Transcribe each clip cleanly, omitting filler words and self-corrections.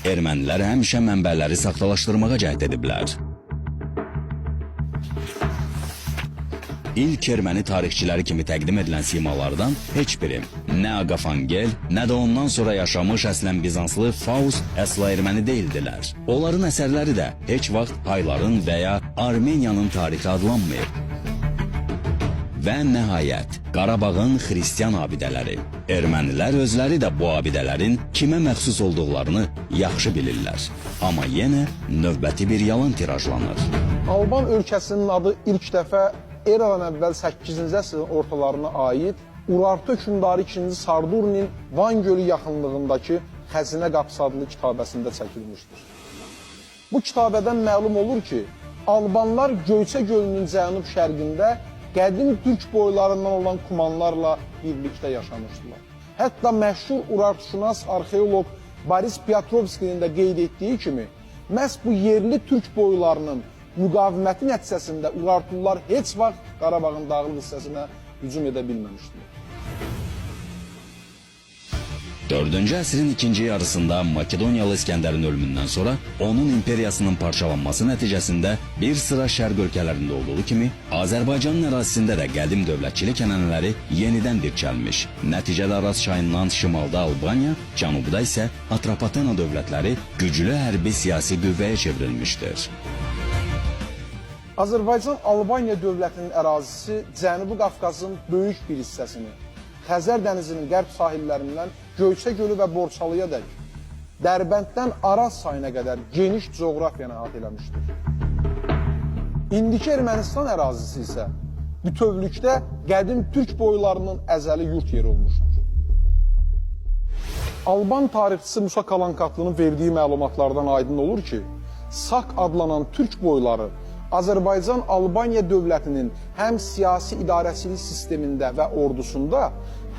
Ermənilər həmişə mənbələri saxtalaşdırmağa cəhd ediblər. İlk erməni tarixçiləri kimi təqdim edilən simalardan heç biri nə Agafangel, nə də ondan sonra yaşamış əslən Bizanslı Faust əsla erməni deyildilər. Onların əsərləri də heç vaxt Hayların və ya Armeniyanın tarixi adlanmayıb. Və nəhayət, Qarabağın xristian abidələri. Ermənilər özləri də bu abidələrin kimə məxsus olduqlarını yaxşı bilirlər. Amma yenə növbəti bir yalan tirajlanır. Alban ölkəsinin adı ilk dəfə eradan əvvəl 8-ci əsrin ortalarına aid Urartu hökmdarı 2-ci Sardurnin Van gölü yaxınlığındakı Xəzinə Qapısı adlı kitabəsində çəkilmişdir. Bu kitabədən məlum olur ki, Albanlar Göyçə gölünün cənub-şərqində qədim türk boylarından olan kumanlarla birlikdə yaşamışdılar. Hətta məşhur urartuşünas arxeoloq Boris Piotrovskinin də qeyd etdiyi kimi, məhz bu yerli türk boylarının müqaviməti nəticəsində Urartular heç vaxt Qarabağın dağlıq hissəsinə hücum edə bilməmişdilər. 4-cü əsrin ikinci yarısında Makedoniyalı İskəndərin ölümündən sonra onun imperiyasının parçalanması nəticəsində bir sıra şərq ölkələrində olduğu kimi Azərbaycanın ərazisində də qədim dövlətçilik ənənələri yenidən dirçəlmiş. Nəticədə Araz çayından şimalda Albaniya, cənubda isə Atropatena dövlətləri güclü hərbi siyasi qüvvəyə çevrilmişdir. Azərbaycan-Albaniya dövlətinin ərazisi Cənubi Qafqazın böyük bir hissəsini, Xəzər dənizinin qərb sahillərindən Göyçə gölü və Borçalıya dək, Dərbənddən Araz çayına qədər geniş coğrafiyanı əhatə eləmişdir. İndiki Ermənistan ərazisi isə bütövlükdə qədim türk boylarının əzəli yurt yeri olmuşdur. Alban tarixçisi Musa Kalankatlının verdiyi məlumatlardan aydın olur ki, Sak adlanan türk boyları Azərbaycan-Albaniya dövlətinin həm siyasi idarəçilik sistemində və ordusunda,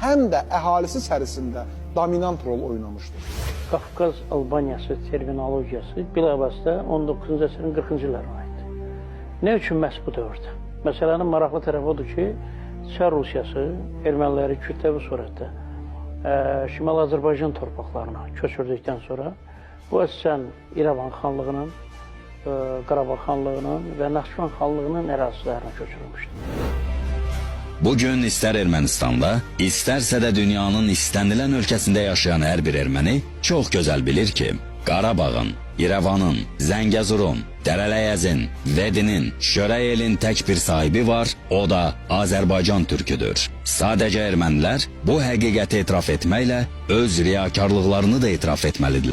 həm də əhalisi içərisində dominant rol oynamışdır. Qafqaz Albaniyası terminologiyası bilavasitə 19-cu əsrin 40-cı illərinə aiddir. Nə üçün məhz bu dövrdə? Məsələnin maraqlı tərəfi odur ki, Çar Rusiyası erməniləri kütləvi surətdə Şimal Azərbaycan torpaqlarına köçürdükdən sonra bu əsasən İrəvan xanlığının, Qarabağ xanlığının və Naxçıvan xanlığının ərazilərinə köçürülmüşdür. Bugün istər Ermənistanda, istərsə də dünyanın istənilən ölkəsində yaşayan hər bir erməni çox gözəl bilir ki, Qarabağın, İrəvanın, Zəngəzurun, Dərələyəzin, Vedinin, Şörəyelin tək bir sahibi var, o da Azərbaycan türküdür. Sadəcə ermənilər bu həqiqəti etiraf etməklə öz riyakarlıqlarını da etiraf etməlidirlər.